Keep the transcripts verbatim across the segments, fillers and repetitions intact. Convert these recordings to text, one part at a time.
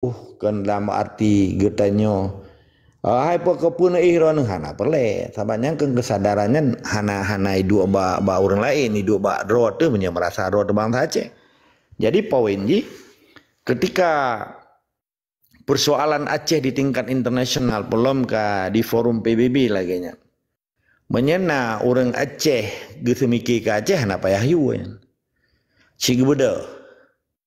Kon dalam arti geutanyoe, ah, hai po keupeue neuéh droeneuh hana peureulée. Sabab nyan keu keusadaran nyan hana, hana iduek bak, bak ureuëng laén, iduek bak droe teuh meunyoe meurasa droe teuh bansa Aceh. Jadi poin jih, ketika persoalan Aceh di tingkat internasional, peulom ka di forum P B B lagée nyan. Meunyoe na ureuëng Aceh geuseumike keu Aceh, hana payah yue nyan. Cit geubeudôh.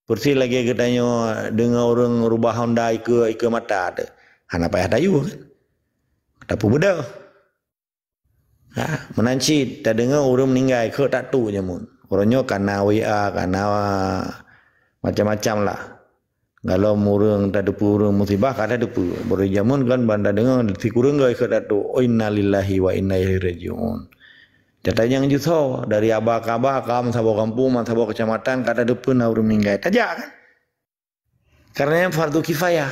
Persis lagée geutanyoe deungoe ureuëng rubah honda ikeue, ikeue mata teuh. Hana payah tayue kan. Tapeubeudôh. Ha, meunan cit tadeungoe ureuëng meuninggai kheuk tatu jameun. Uroe nyoe kana W A, kana macam-macam lah. Galom ureuëng tateupeue ureuëng musibah ka tateupeue. Baro jameun kan ban tadeungoe sikureueng goe kheuk tatu. Innalillahi wa inna ilaihi rajiun. Teutajang jusoe dari aba ka aba, ka meusaboh gampông, meusaboh keucamatan ka tateupeue na ureuëng meuninggai. Tajak kan? Karena nyan fardu kifayah.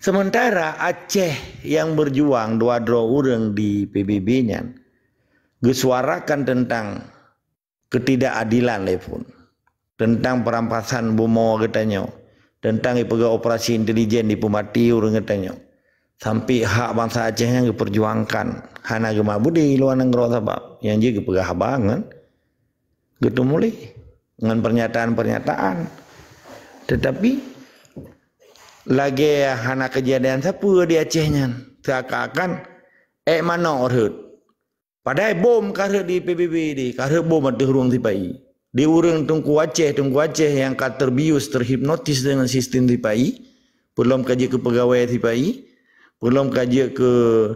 Sementara Aceh nyang berjuang dua droe ureuëng di P B B nyan geusuarakan tentang ketidakadilan lé phon, tentang perampasan bumoe geutanyoe, tentang ipeugah operasi intelijen dipeumati ureuëng geutanyoe. Sampai hak bansa Aceh nyan geuperjuangkan, hana geumat beudé luwa nanggroe sabab nyang jeuet geupeugah haba ngon geuteumuléh ngon pernyataan-pernyataan. Tetapi lagée hana keujadian sapeue di Aceh nyan, seakan-akan ék manok rhot. Padahai bom ka rhot di P B B di, ka rhot bom ateueh ureuëng sipai. Di ureuëng Teungku Aceh, Teungku Aceh nyang ka terbius, terhipnotis dengan sistem sipai, peulom ka jeuet keu peugawée sipai, peulom ka jeuet keu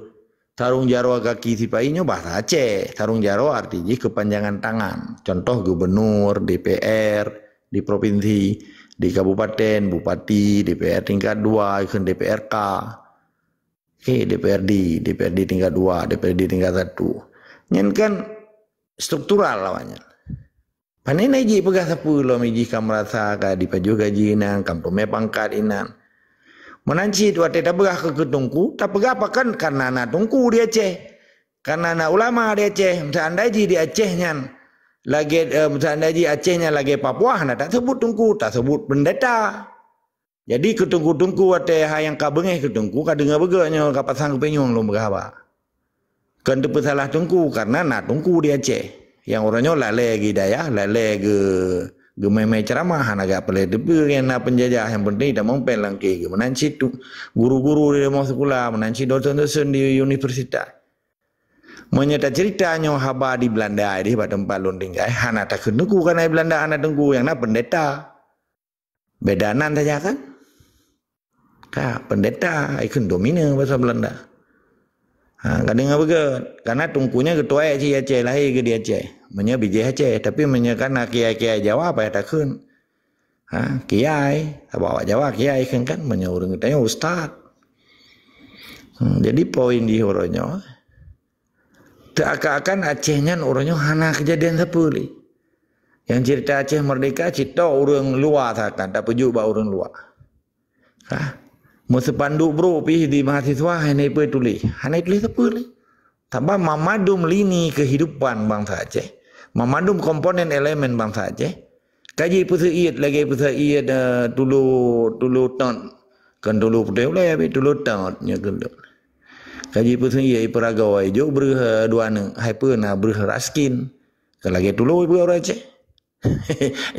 sarong jaroe gaki sipai nyoe bahasa Aceh. Sarong jaroe arti jih keupanjangan tangan. Contoh gubernur, D P R di provinsi, di kabupaten, bupati, D P R tingkat dua, ikheun D P R K. Oke, D P R D, D P R D tingkat dua, D P R D tingkat satu. Nyan kan struktural awaknyan. Pane na jih peugah sapeue lom jih ka meurasa ka dipajoh gaji inan, ka meuteumé pangkat inan. Meunan cit watée tapeugah keu, keu teungku, tapeugah pakon karena na teungku di Aceh. Karena na ulama di Aceh, meuseandai jih di Aceh nyan lagée, eh, meuseandai jih Aceh nyan lagée Papua, hana taseubut teungku, taseubut pendeta. Jadi keu teungku-teungku watée hai nyang ka beungéh keu teungku ka deungoe beugét nyoe ka pasang kupinyueng lôn peugah haba. Kon teupeusalah teungku, karena na teungku di Aceh. Nyang uroe nyoe lalée geu dayah, lalée geu, geumé-mé ceuramah, hana gak peureulée teupeue nyang na peunjajah, nyang penting tamong péng lam keu geuh. Meunan cit tu guru-guru di rumoh sikula, meunan cit dosen-dosen di universitas. Meunyoe taceurita nyoe haba di Belanda deh bak teumpat lôn tinggai, hana takheun teungku, karena di Belanda hana teungku, nyang na pendeta. Beda nan saja kan? Ka, pendeta, ikheun domina bahasa Belanda. Ha, ka deungoe beugét. Karena teungku nyan geutuai cit Aceh, lahé geuh di Aceh. Meunyoe bijéh Aceh, tapi meunyoe kana kiai-kiai Jawa, payah takheun. Ha, kiai, sabab awak Jawa kiai kan, kan? Meunyoe ureuëng geutanyoe ustaz. Hmm, jadi poin di uroe nyoe, teuakan-akan Aceh nyan uroe nyoe hana keujadian sapeue lé. Nyang ceurita Aceh Merdeka cit toh ureuëng luwa sakan, tapeujeuet bak ureuëng luwa. Ha? Meuseupanduk brok pih di mahasiswa hana ipeue tuléh. Hana ituléh sapeue lé. Sabab mamandum lini kehidupan bansa Aceh, mamandum komponen elemen bansa Aceh, ka jipeuseuiet lagée peuseuiet, eh, tulo, tulo tot. Kon tulo putéh ulée, tapi tulo tot nyoe keuh. Ka jipeuseuiet ipeuradoi, jok breueh, eh, dua neuk, hai peue na breueh raskin. Ka lagée tulo ipeue ureuëng Aceh.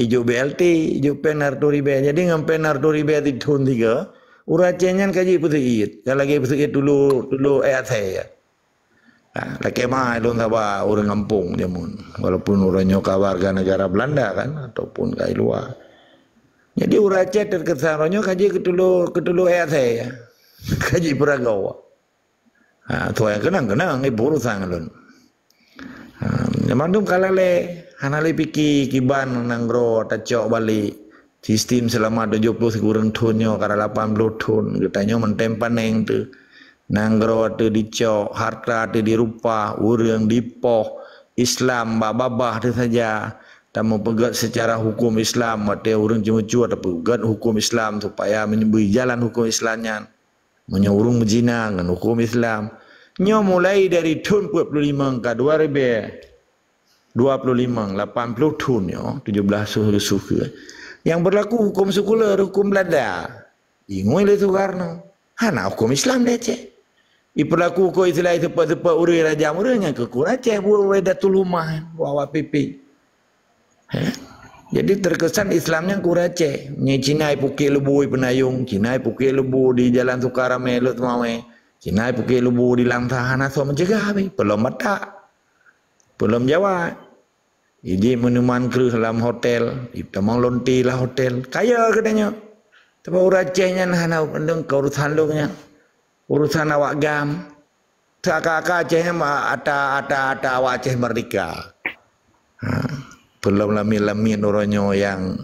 Ijok B L T, ijok péng na reutôh ribée. Jadi ngon péng na reutôh ribée di thon tiga, ureuëng Aceh nyan ka jipeuseuiet. Ka lagée peuseuiet tulo, tulo ék asée. Ha, lakée meu'ah lôn saba ureuëng gampông jameun. Walaupun uroe nyoe ka warga negara Belanda kan, ataupun ka i luwa. Jadi ureuëng Aceh teukesan uroe nyoe ka jeuet keu tulo, keu tulo ék asée. Ka jipeuragoe. Ha, tuha nyang keunong-keunong, eh, urosan lôn. Ha, mandum ka lalée, hana lé pike kiban nanggroe tacok balek. Sistem seulama tujoh ploh sikureueng thon nyoe, ka lapan ploh thon, geutanyoe mantong paneng teuh. Nanggroe teuh dicok, harta teuh dirupah, ureuëng dipoh, Islam bak babah teuh saja. Tameupeugét seucara huköm Islam, watée ureuëng ceumeucue tapeugét huköm Islam supaya meunyeubri jalan huköm Islam nyan. Meunyoe ureuëng meuzina ngon huköm Islam, nyoe mulai dari thon peuet ploh limong ka dua ribée dua ploh limong, lapan ploh thon nyoe, tujoh blaih su-, suku, nyang beurlaku huköm sekuler, huköm Belanda. Ingui lé Soekarno. Hana huköm Islam di Aceh. Ipeulaku huköm Islam teupeu-teupeu ureuëng raja ureuëng nyang keu ureuëng Aceh buet Waidatul Humah, wak-wak pipik. Heh? Jadi terkesan Islam nyan keu ureuëng Aceh. Nyi Cina ipuke leubui Peunayong, Cina ipuke leubui di Jalan Sukaramé, Lhokseumawe, Cina ipuke leubui di Langsa, hana soe meucegah pih. Peulom Batak. Peulom Jawa. Iji meunuman kreueh lam hotel, itamong lonte lam hotel. Kaya geutanyoe. Tapi ureuëng Aceh nyan hana lôn keu urusan lôn nyan. Urusan awak GAM. Seakan-akan Aceh nyan ma-, ata, ata, ata awak Aceh merdeka. Ha. Peulom lamiet-lamiet uroe nyoe nyang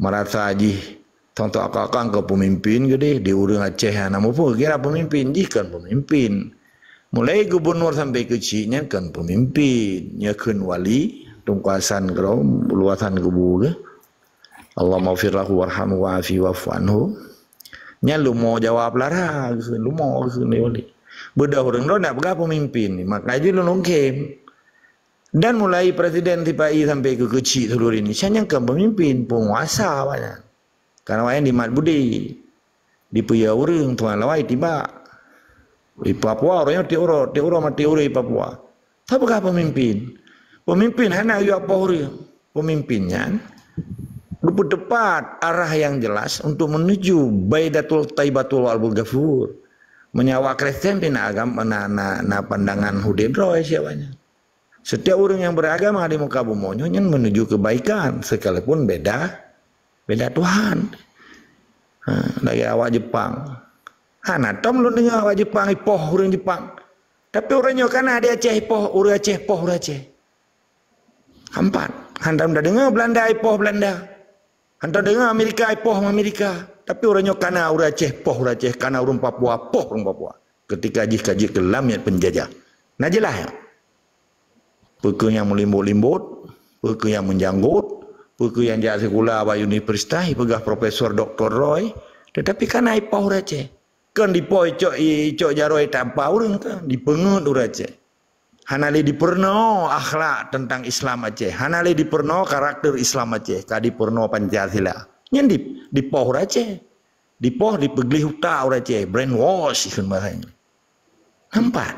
merasa jih tong-tong akang-akang keu peumimpin geude, di ureuëng Aceh hana muphom kira peumimpin, jih kon peumimpin. Mulai gubernur sampai keuchik nyan kon peumimpin, nyan kheun wali, Teungku Hasan keudroe, luwasan kubu geuh. Allahummaghfir lahu warhamhu wa'afi wa'fu anhu. Nyan lumo Jawa Pelara, kheun lumo, kheun wali. Beudoh ureuëng droe nak peugah peumimpin, maka jih lôn ungkém. Dan mulai presiden sipa-i sampai keu keuchik seuluruh Indonesia nyang kon peumimpin, peunguasa awaknyan. Karena awaknyan dimat budi, dipeuyue ureuëng tuan lawai tibak. Di Papua ureuëng nyoe tiep uroe, tiep uroe maté ureuëng di Papua. Tapi peugah peumimpin. Peumimpin hana yue apoh ureuëng. Peumimpin nyan geupeuteupat arah yang jelas untuk menuju Baidatul Thaibatul Wa'dul Ghafur. Meunyoe awak Kristen pih na agam-, na, na, na pandangan udeb droe siat awaknyan. Setiap ureuëng nyang beragama di muka bumoe nyoe nyan menuju kebaikan sekalipun beda, beda Tuhan. Ha, lagée awak Jepang. Hana tom lôn deungoe awak Jepang ipoh ureuëng Jepang. Tapi uroe nyoe kana di Aceh ipoh ureuëng Aceh, poh ureuëng Aceh. Ampat. Hana tom deungoe Belanda ipoh Belanda. Hana tom deungoe Amerika ipoh Amerika. Tapi uroe nyoe kana ureuëng Aceh poh ureuëng Aceh, kana ureuëng Papua poh ureuëng Papua. Ketika jih ka jeuet keu lamiet peunjajah. Na jeulaih nyoe? Peu kheueh nyang meulimbot-limbot, peu kheueh nyang meujanggot, peu kheueh nyang jak sikula bak universitas, peugah profesor doktor droe, tetapi kana ipoh ureuëng Aceh. Kon dipoh icok, icok jaroe tampa ureuëng kan, dipeungeut ureuëng Aceh. Hana lé dipeurunoe akhlak teuntang Islam Aceh, hana lé dipeurunoe karakter Islam Aceh, ka dipeurunoe Pancasila. Nyan di, dipoh ureuëng Aceh. Dipoh, dipeugleh utak ureuëng Aceh, brainwash kheun bahasa Inggris. Nampak?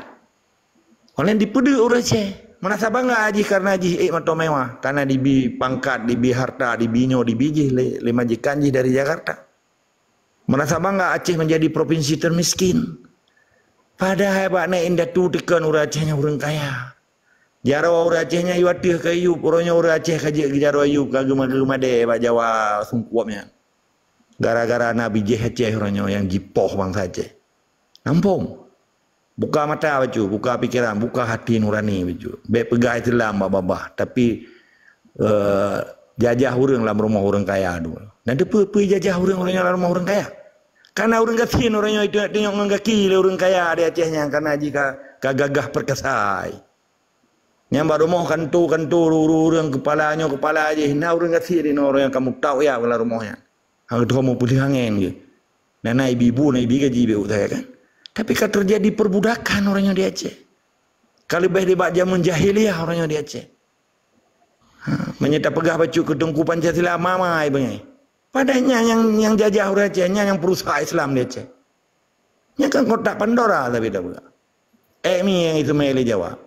Oleh dipeudeuek ureuëng Aceh. Meurasa bangga jih karena jih ék meuto mewah, karena dibi pangkat, dibi harta, dibi nyoe, dibi jih lé, lé majikan jih dari Jakarta. Meurasa bangga Aceh menjadi provinsi termiskin. Padahai bak na indatu teukon ureuëng Aceh nyang ureuëng kaya. Jaroe ureuëng Aceh nyang yue ateueh ka yup, uroe nyoe ureuëng Aceh ka jeuet keu jaroe yup, ka geuma-, geumadée bak Jawa sungkup nyan. Gara-gara na bijéh Aceh uroe nyoe nyang jipoh bansa Aceh. Nampung. Buka mata bacut, buka pikeran, buka hati nurani bacut. Bék peugah Islam bak babah, tapi, eh, jajah ureuëng lam rumoh ureuëng kaya tu. Na teupeue-peue jajah ureuëng, ureuëng lam rumoh ureuëng kaya? Kana ureuëng gasien uroe nyoe itunyok-tunyok ngon gaki lé ureuëng kaya di Aceh nyan, kana jih ka, ka gagah perkasa. Nyang bak rumoh kanto-kanto, ureuëng keupala nyoe keupala jih, na ureuëng gasien inoe ureuëng nyang ka mutauya bak lam rumoh nyan. Hana geutanyoe meupeuleueh angén geuh. Na, na ibi bu, na ibi gaji bék utai kan. Tapi ka terjadi perbudakan uroe nyoe di Aceh. Ka leubeh dibak jameun jahiliyah uroe nyoe di Aceh. Ha, meunyoe tapeugah bacut keu Teungku Pancasila, mamai beungéh. Padahai nyan nyang, nyang jajah ureuëng Aceh, nyan nyang peurusak Islam di Aceh. Nyan kan kotak Pandora tapi tapeugah. Ék mi nyang iseumé lé Jawa.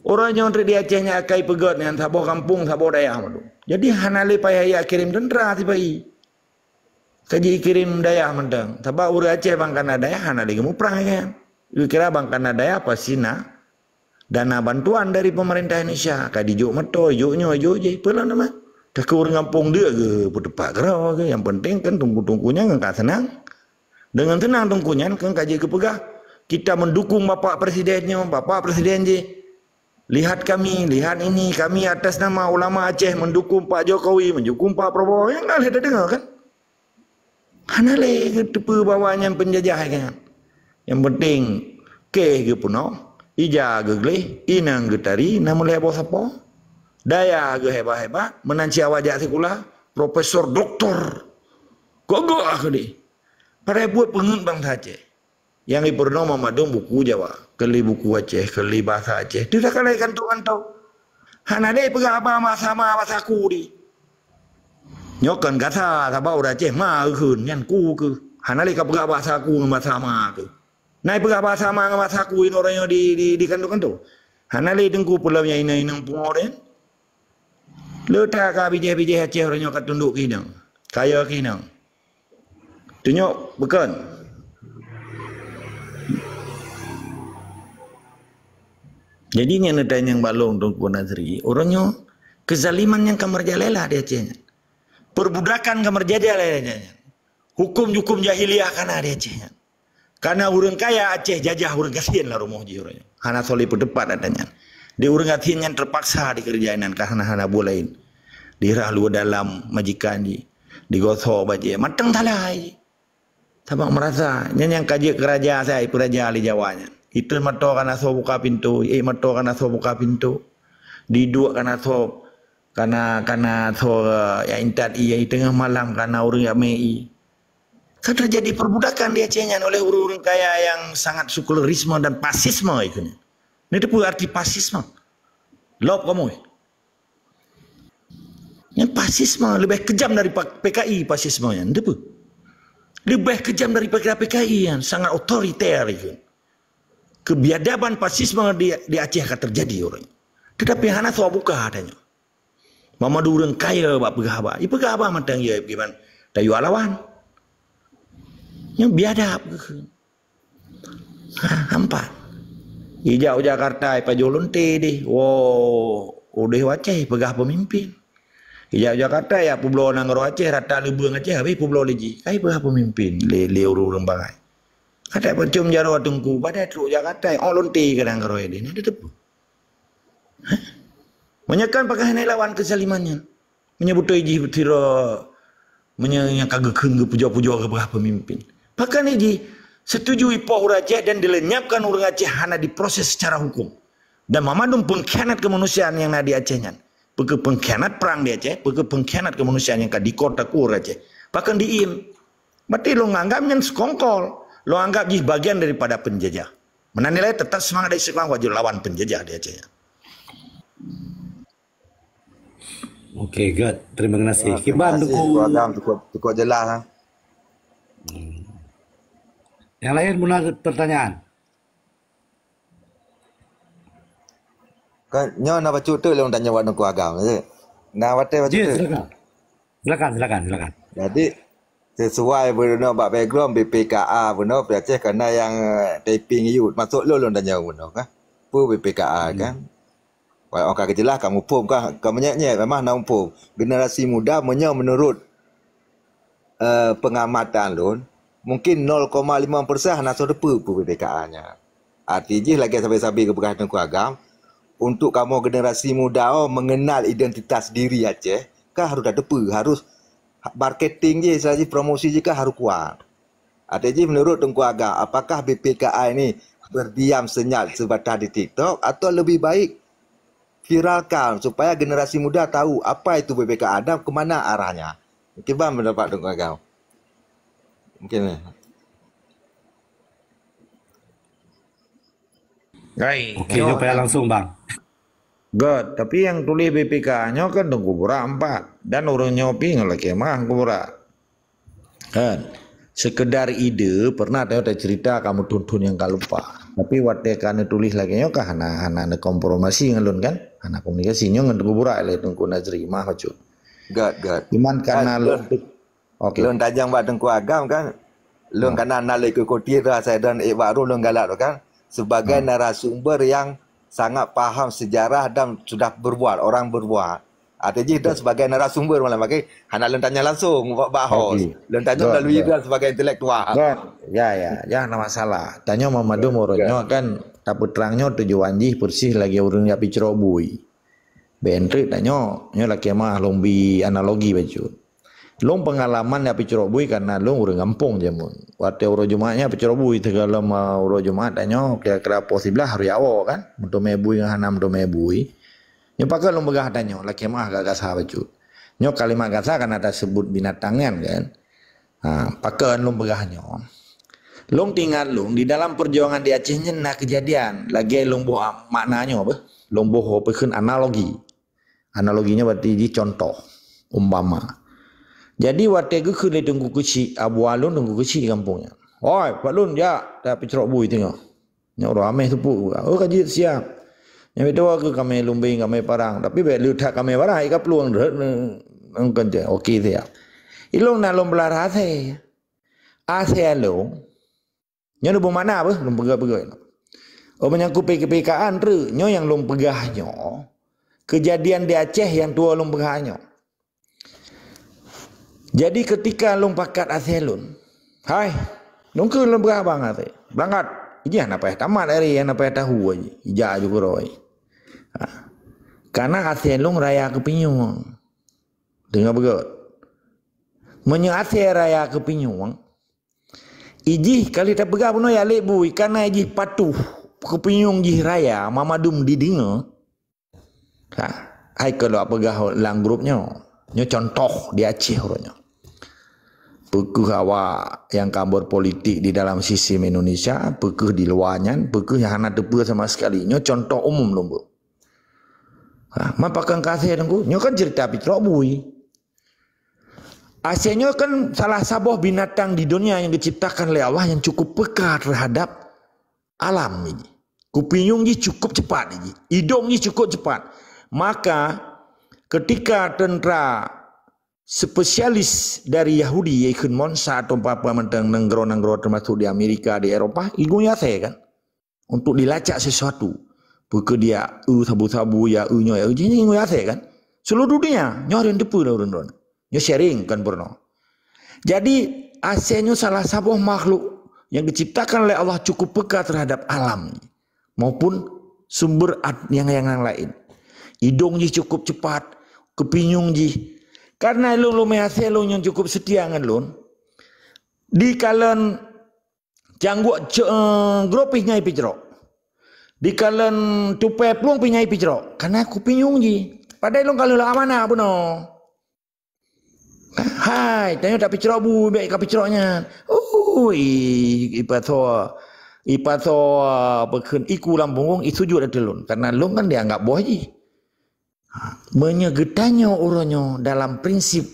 Uroe nyoe trép di Aceh nyan akai peugét nyan saboh gampông, saboh dayah mandum. Jadi hana lé payah jak kirém teuntra sipa-i. Ka jikirém dayah mantong. Sabab ureuëng Aceh bang kana dayah hana lé geumuprang kan. Geukira bang kana dayah pasti na dana bantuan dari pemerintah Indonesia. Ka dijok moto, jok nyoe, jok jih. Peue lom nama? Takheun ureuëng gampông deuk geuh, peuteupat keudroe geuh. Nyang penting kan teungku-teungku nyan ka seunang. Dengan tenang teungku nyan kan ka jeuet geupeugah, "Kita mendukung Bapak Presiden nyoe, Bapak Presiden jih. Lihat kami, lihat ini, kami atas nama ulama Aceh mendukung Pak Jokowi, mendukung Pak Prabowo." Nyang ka lheueh tadeungoe kan? Hana lé geuteupeue bahwa nyan peunjajah nyan. Nyang penting, keh geupeunoh, ija geugleh, inong geutari, na meulhèe boh sapo. Dayah geuhebat-hebat, meunan cit awak jak sikula, profesor, doktor. Gok-gok ah keudeh. Padahai buet peungeuet bansa Aceh. Nyang jipeurunoe mandum buku Jawa, keu lé buku Aceh, keu lé basa Aceh. Teuh takalai kantô-kantô. Hana lé peugah haba sama basa ku di. Nyoe kon gata, sabab ureuëng Aceh ma geukheun, nyan ku keuh. Hana lé ka peugah bahasa aku ngon bahasa ma aku. Nai peugah bahasa ma ngon bahasa aku inoe uroe nyoe di, di, di kantô-kantô. Hana lé teungku peulom nyang inong-inong pungo deh. Le that ka bijéh-bijéh Aceh uroe nyoe ka tundok keu inong. Kaya keu inong. Tunyok bukon. Jadi nyan neutanyong bak lôn Teungku Nazri, uroe nyoe keuzaliman nyang ka meurajalela di Aceh nyan. Perbudakan ka meurajalela di Aceh nyan. Hukum-hukum jahiliyah kana di Aceh nyan. Kana ureuëng kaya Aceh jajah ureuëng gasien lam rumoh jih uroe nyoe. Hana soe lé peuteupat ata nyan. Di ureuëng gasien nyan teupaksa dikeureuja inan ka hana-hana buet laén. Dirah luwa dalam majikan jih. Digosok bajée. Mantong salah jih. Sabab meurasa nyan nyang ka jeuet keu raja sai peuraja lé Jawa nyan. Iteun mantong kana soe buka pintoe, ék mantong kana soe buka pintoe. Diduek kana soe, kana, kana soe, eh, nyang intat ié, teungoh malam kana ureuëng jak mé ié. Ka terjadi perbudakan di Aceh nyan oleh ureuëng-ureuëng kaya nyang sangat sekularisme dan pasisme itu nyan. Neuteupeue arti pasisme? Lop kamoe. Nyan pasisme leubeh kejam dari pa-, P K I pasisme nyan. Neuteupeue? Leubeh kejam daripada P K I nyan, sangat otoriter itu. Kebiadaban pasisme di, di Aceh akan terjadi orang. Tetapi hana soe buka ata nyoe. Meumadu ureuëng kaya bak peugah haba. Ipeugah haba mantong ya gimana? Tayue lawan. Nyoe biadab. Ha, hampa. Ijak u Jakarta, ipajoh lonte deh. Wo, udeh u Aceh, peugah pemimpin. Ijak u Jakarta, ya peubloe nanggroe Aceh, rata leubeueng Aceh, habéh peubloe lé jih. Kai peugah pemimpin, lé, lé ureuëng-ureuëng bangai. Katai peucum jaroe teungku, padahai trok Jakarta, oh lonte ka nanggroe deh. Nah, teuteupeue. Hah? Meunyoe kan pakon hana lawan keuzaliman nyan. Meunyoe beutôi jih beutiro, meunyoe nyang ka geukheun geupujoe-pujoe geupeugah pemimpin. Pakon jih setuju ipoh ureuëng Aceh dan dilenyapkan ureuëng Aceh hana diproses secara hukum. Dan meumandum pengkhianat kemanusiaan nyang na di Aceh nyan. Peue keuh pengkhianat perang di Aceh, peue keuh pengkhianat kemanusiaan nyang ka dikota ku ureuëng Aceh. Pakon diiem. Berarti lôn anggap nyan sekongkol. Lôn anggap jih bagian daripada penjajah. Meunan nilai tetap semangat dari sekolah wajib lawan penjajah di Aceh nyan. Okey, good. Terima kasih. Ah, terima kasih, Teungku Agam. Cukup, cukup jelas, ha. Hmm. Yang lain pun ada pertanyaan? Kan, nyoe na bacut tu lôn tanya bak Teungku Agam, ya. Na watèe bacut tu. Ya, silakan. Silakan, silakan, silakan. Jadi, sesuai bunoe bak background B P K A bunoe, Aceh kana yang, eh, typing yue. Masuk lôn, lôn tanya bunoe, kan. Peue B P K A, kan? Wah, ka geujeulaih ka muphom ka, ka meunyoe nyan memang na muphom. Generasi muda meunyoe meunurot, eh, pengamatan lôn, mungkin nol koma lima persen hana soe teupeu peue B P K A nyan. Arti jih lagèe sabe-sabe geupeugah Teungku Agam, untuk kamoe generasi muda oh, mengenal identitas diri Aceh, ka harus tateupeu, harus marketing jih, istilah jih promosi jih ka harus kuat. Arti jih meunurot Teungku Agam, apakah B P K A ini berdiam senyap sebatas di TikTok atau lebih baik viralkan supaya generasi muda tahu apa itu B P K A dan ke mana arahnya? Mungkin ban pendapat Teungku Agam. Mungkin, eh. Baik. Okey, nyoe payah langsung, Bang. Good. Tapi nyang tuléh B P K nyoe kan Teungku Burak empat. Dan ureueng nyoe pi ngon lakèe meuah Teungku Burak. Kan? Sekedar ide, pernah tayue tacerita ka meuthon-thon nyang ka lupa. Tapi watèe ka neutuléh lagèe nyoe ka hana, hana neukompromasi ngon lôn kan? Hana komunikasi nyoe ngon Teungku Burak lé Teungku Nazri, meuah bacut. Good, good. Cuman karena lôn, okey. Lôn tajang bak Teungku Agam kan. Lôn kana na lé ikuti rasa dan ék bak lôn galak tu kan. Sebagai narasumber yang sangat paham sejarah dan sudah berbuat, orang berbuat. Arti jih dan sebagai narasumber malam pagi, hana lôn tanya langsung bak, bak host. Okey. Lôn tanya melalui dia sebagai intelektual. Good. Ya, ya, ya, hana masalah. Tanyoe meumandum ureueng nyoe kan tapeutrang nyoe tujuan jih peureusih lagèe ureueng jak picrok bui. Bèk enteuk tanyoe, nyoe lakèe meuah lôn bi analogi bacut. Lôn peungalaman jak picrok bui karena lôn ureueng gampông jameun. Watèe uroe Jumat nyan picrok bui, teuka lom, ah, uroe Jumat tanyoe kira-kira poh siblaih harôh jak woe kan. Meuteumèe bui ngon hana meuteumèe bui. Nyoe pakon lôn peugah tanyoe, lakèe meuah agak gasa bacut. Nyoe kalimat gasa karena taseubut binatang nyan kan. Ha, pakon lôn peugah nyoe. Lôn teuingat lôn, di dalam perjuangan di Aceh nyan na keujadian, lagèe lôn boh makna nyoe beuh. Lôn boh peukheun analogi. Analogi nyoe berarti jih contoh, umpama. Jadi watée geukheun lé Teungku Keuchik, Abu Alun Teungku Keuchik gampông nyan. "Hoi, Pak Lun, jak, tapeucrok bui teungoh." Nyoe ureuëng ameh teupeu. "Oh, ka jeuet, siap." Nyan beutôi keu kamé lumbeng, kamé parang. Tapi bék le that kamé parang, ka plueng rhot, ngon kencang. Oke, siap. Ilong na lôn peularat asée. Asée lôn. Nyoe lôn beumakna beuh, lôn peugah-peugah. Oh, menyangkut P K P K-an treuk, nyoe nyang lôn peugah nyoe. Keujadian di Aceh nyang tuwoe lôn peugah nyoe. Jadi, keutika lôn pakat asée lôn, hai, lôn keu lôn peugah bang asée, beurangkat. Ijih hana payah tamat hari, hana payah tahu aja. Ijak aju keurôi. Ha. Karena asée lôn raya keupinyueng. Deungoe beugét. Meunyoe asée raya keupinyueng, ijih kali tapeugah bunoe ya lé bui, karena ijih patuh keupinyueng jih raya, mamadum dideungoe. Ha, hai keu lôn peugah lam grup nyoe. Nyoe contoh di Aceh uroe nyoe. Peukeuh awak nyang ka berpolitik di dalam sistem Indonesia, peukeuh di luwa nyan, peukeuh nyang hana teupeue sama sekali. Nyoe contoh umum lôn beuh. Ha, ma pakon ka asée Teungku? Nyoe kan cerita peucrok bui. Asée nyoe kan salah saboh binatang di dunia yang diciptakan oleh Allah yang cukup peka terhadap alam ini. Kupinyueng jih cukup cepat jih. Idong jih cukup cepat. Maka, ketika tentara spesialis dari Yahudi, ikheun Mossad atau apa-apa mantong nanggroe-nanggroe termasuk di Amerika, di Eropa, igung asée kan. Untuk dilacak sesuatu. Peukeuh dia, eu sabu-sabu, ya eu nyoe, ya eu jih, igung asée kan. Seluruh dunia, nyoe hari teupeue lah ureuëng droe. Nyoe sharing kan pernah. Jadi, asée nyoe salah saboh makhluk yang diciptakan oleh Allah cukup peka terhadap alam maupun sumber ad-, yang, yang, yang lain. Idong jih cukup cepat, keupinyueng jih. Karena lôn lôn asée lôn nyang cukup setia ngon lôn, di kalon cangguek ce-, eh, groe pih nyai picrok. Di kalon tupée plueng pih nyai picrok. Karena keupinyueng jih. Padahai lôn ka lheueh amanah bunoe. Hai, tanyoe tapeucrok bui, bék kapeucrok nyan. Ui, ipasoe, ipasoe peukheun iku lam punggong, isujut ateueh lôn. Karena lôn kan dianggap boh jih. Ha, meunyoe geutanyoe uroe nyoe dalam prinsip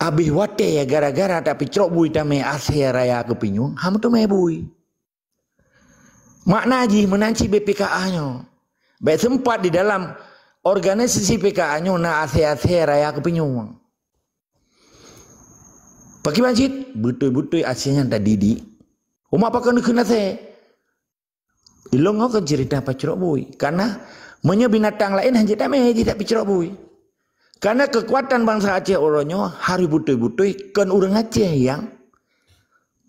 abéh watée ya gara-gara tapeucrok bui tamé asée raya keupinyueng, hana meuteumé bui. Makna jih meunan cit B P K A nyoe. Bék seumpat di dalam organisasi P K A nyoe na asée-asée raya keupinyueng. Pakriban cit, beutôi-beutôi asée nyan tadidik. Umat pakon neukheun asée. Ilong ngon kan cerita pacrok bui. Karena meunyoe binatang laén hana jeuet damé jih tapeucrok bui. Karena keukuatan bansa Aceh uroe nyoe harôh beutôi-beutôi kon ureuëng Aceh nyang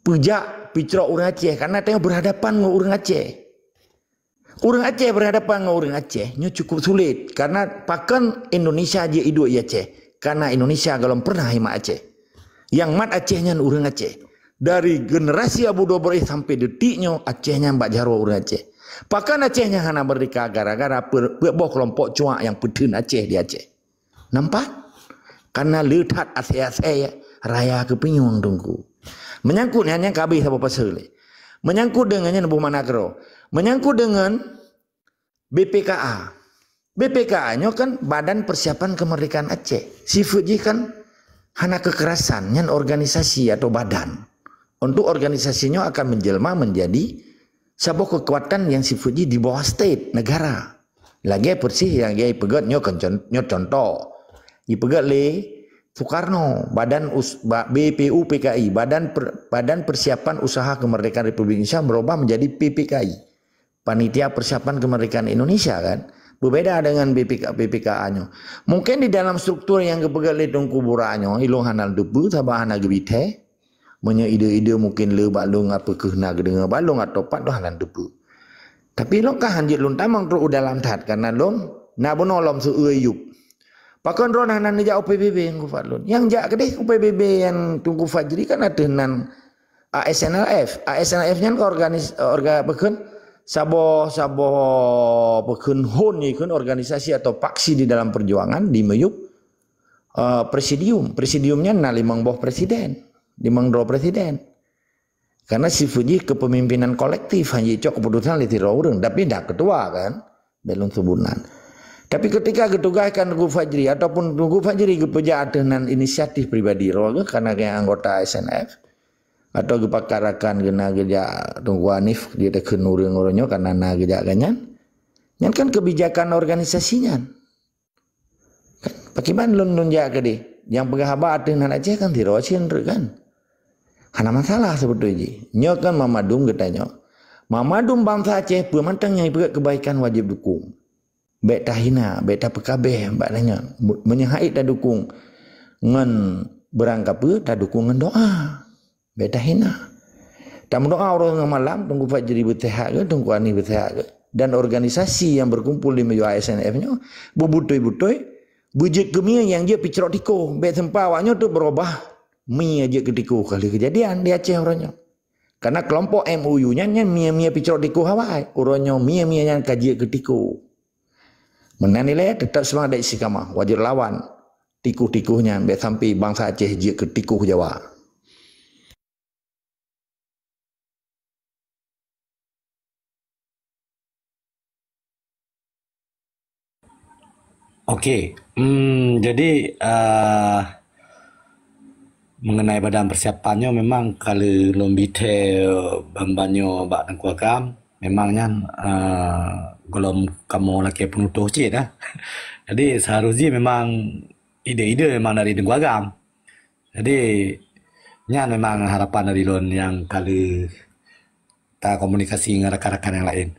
peujak peucrok ureuëng Aceh, karena tanyoe berhadapan ngon ureuëng Aceh. Ureuëng Aceh berhadapan ngon ureuëng Aceh nyoe cukup sulit, karena pakon Indonesia jeuet iduek di Aceh, karena Indonesia gohlom pernah imat Aceh. Nyang mat Aceh nyan ureuëng Aceh. Dari generasi Abu Dua Beureueh sampai detik nyoe Aceh nyan bak jaroe ureuëng Aceh. Pakon Aceh nyan hana merdeka gara-gara peuet boh keulompok cuak nyang peutheun Aceh di Aceh. Nampak? Karena le that asée-asée raya keupinyueng Teungku. Menyangkut nyan nyang ka abéh saboh pasal lé. Menyangkut deungon nyan boh makna keudroe. Menyangkut deungon B P K A. B P K A nyoe kan Badan Persiapan Kemerdekaan Aceh. Sifeuet jih kan hana kekerasan, nyan organisasi atau badan. Untuk organisasi nyoe akan menjelma menjadi saboh kekuatan yang sifeuet jih di bawah state, negara. Lagée persis nyang lagée ipeugét nyoe kon con-, nyoe contoh. Ipeugét lé Soekarno, Badan Us-, ba-, B P U P K I, Badan Per-, Badan Persiapan Usaha Kemerdekaan Republik Indonesia berubah menjadi P P K I. Panitia Persiapan Kemerdekaan Indonesia kan. Berbeda dengan B P K, B P K A nyoe. Mungkin di dalam struktur nyang geupeugét lé Teungku Burak nyoe, ilong hana teupeue sabab hana geubithée. Meunyoe ide-ide mungkin le bak lôn, apa keuh na geudeungoe bak lôn atau pat, hana teupeue. Tapi lôn ka hanjeuet lôn tamong trok u dalam that, karena lôn na bunoe lom seu-eu yup. Pakon droe hana neujak u P B B nyang geupat lôn. Nyang jak keudeh u P B B nyang Teungku Fajri kan ateueh nan A S N L F. A S N L F nyan ka organis-, orga-, apa kheun, saboh, saboh apa kheun hon, ya kheun, organisasi atau paksi di dalam perjuangan di miyup, eh, presidium. Presidium nyan na limong boh presiden, limong droe presiden. Karena sifeuet jih kepemimpinan kolektif, hana jicok keputusan lé sidroe ureuëng, tapi na ketua kan, bèk lôn sebut nan. Tapi ketika geutugaskan Teungku Fajri ataupun Teungku Fajri geupeujak ateueh nan inisiatif pribadi droe geuh karena geuh anggota S N F atau geupakat rakan geuh na geujak Teungku Hanif di takheun ureuëng-ureuëng nyoe karena na geujak geuh nyan. Nyan kan kebijakan organisasi nyan. Pakriban lôn, lôn jak keudeh. Nyang peugah haba ateueh nan Aceh kan sidroe cit kan. Hana masalah sebetul jih. Nyoe kan mamandum geutanyoe. Mamandum bansa Aceh peue mantong nyang ipeugah kebaikan wajib dukung. Bék tahina, bék tapeukabeh bak nyan. Meunyoe hait tadukung ngon beurangkapeue, tadukung ngon doa. Bék tahina. Tameudoa uroe ngon malam, Teungku Fajri beuseuhat geuh, Teungku Ani beuseuhat geuh. Dan organisasi nyang berkumpul di meujoh S N F nyoe, beubutôi-butôi, beujeuet keu mie nyang jeuet picrok tikoh. Bék seumpa awak nyoe teuk beurubah mie jeuet keu tikoh kali keujadian di Aceh uroe nyoe. Karena kelompok M O U nyan, nyan mie-mie picrok tikoh awai. Uroe nyoe mie-mie nyan ka jeuet keu tikoh. Meunan ilée, teutap seumangat dan istiqamah. Wajib lawan tikoh-tikoh nyan, bék sampai bansa Aceh jeuet keu tikoh Jawa. Okey, hmm, jadi uh, mengenai badan persiapan nyoe memang kalau lôn bi thée ban-ban nyoe bak Teungku Agam, memang nyan uh, golom kamoe lakée peunutôh cit dah. Jadi seharusnya memang ide-ide memang dari Teungku Agam. Jadi nyan memang harapan dari lôn nyang kalau ta komunikasi ngon rakan-rakan nyang laén.